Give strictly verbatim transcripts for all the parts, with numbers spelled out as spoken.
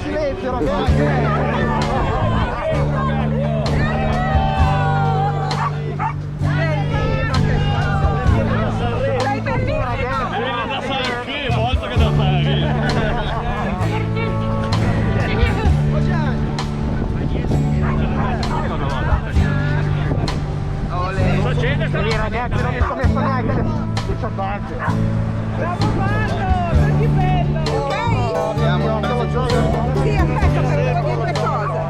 Senti, ragazzi. Ragazzi, non mi sono messo neanche le... Bravo Marco, che bello! Ok? Andiamo, sì, aspetta, però devo dire una cosa.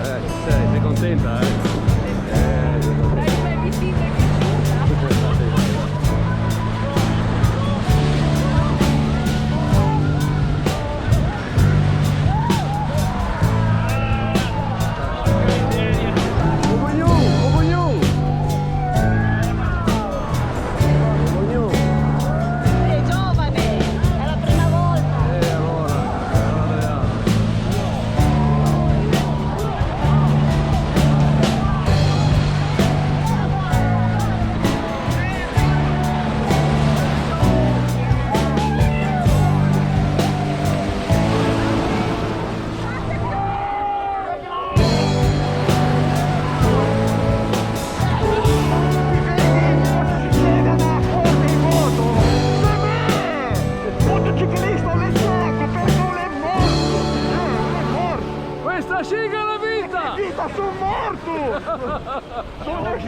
Eh, ci sei, sei contenta, eh? Eh, sei contenta. È giovane, è la prima volta. Eh, allora, allora. Motociclista, l'è secco, perché l'è morto. Eh, l'è morto. Questa sì che è la vita! Vita, son morto! Son morto!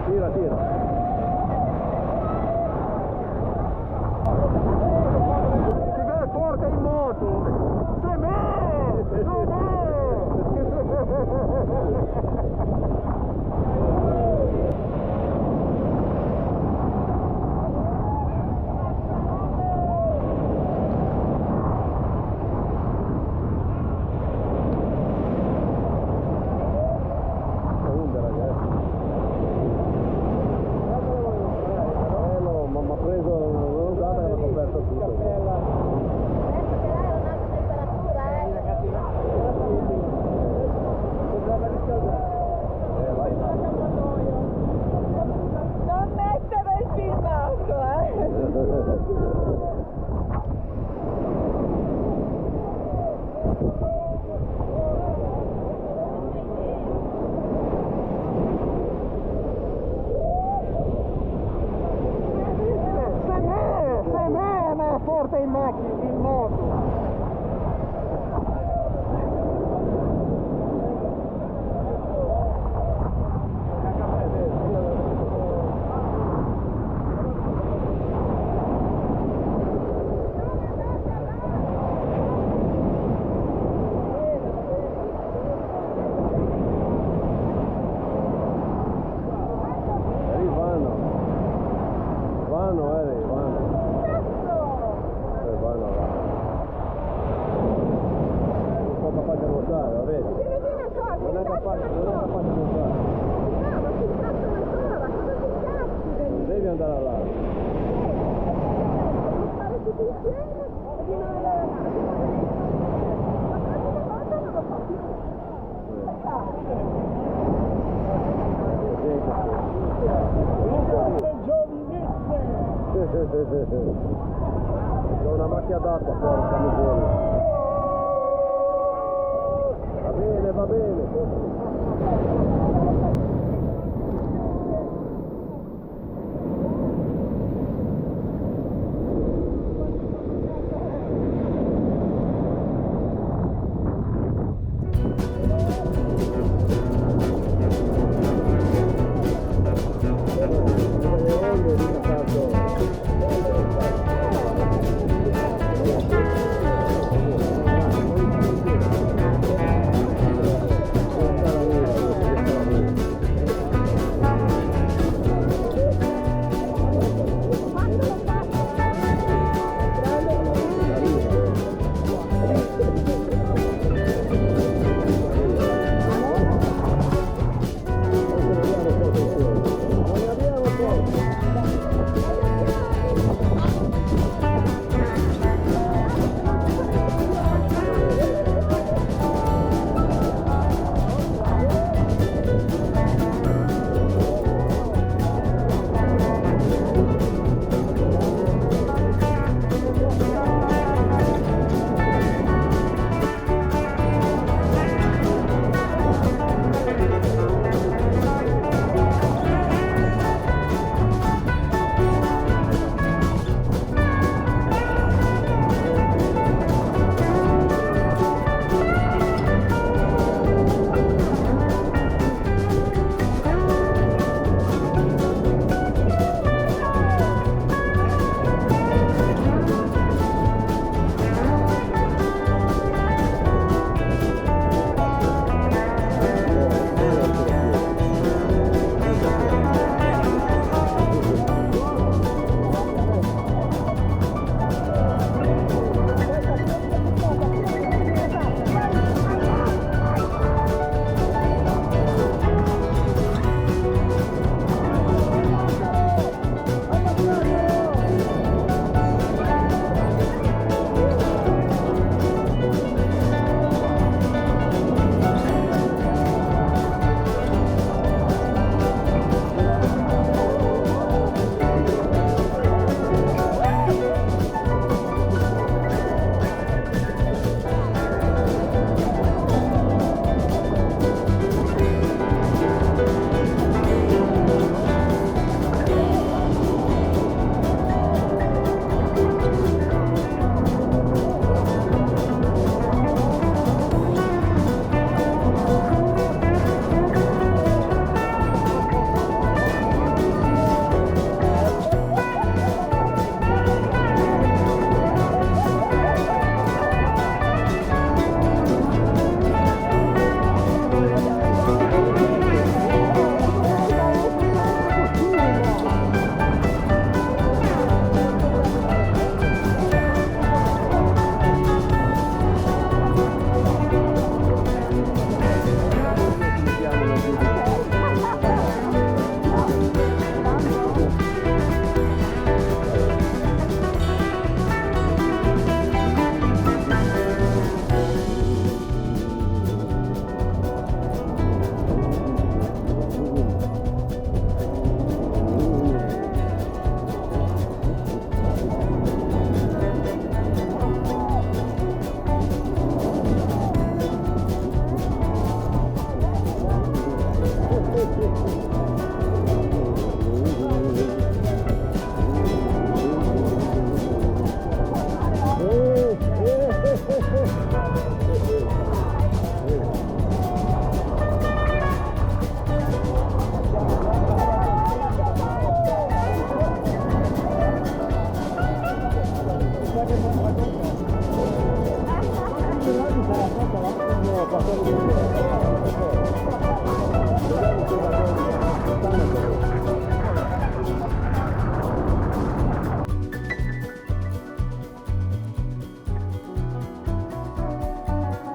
Tira, tira. Ti veu forte in moto? Semè! Semè! Onde, ragazzi? Eh, no, ma m'ha preso un'ondata che m'ha coperto tutto. Adesso però è un'altra temperatura, eh. Porta in machina, in moto. Lì vanno. Vanno, eh, lì vanno. Eh, vanno, là. Non è capace, non è capace di nuotare, lo vedi? Non è capace, non è capace di nuotare. Devi andare là. Sì, sì, sì. C'è una macchia d'acqua, porca miseria. Va bene, va bene.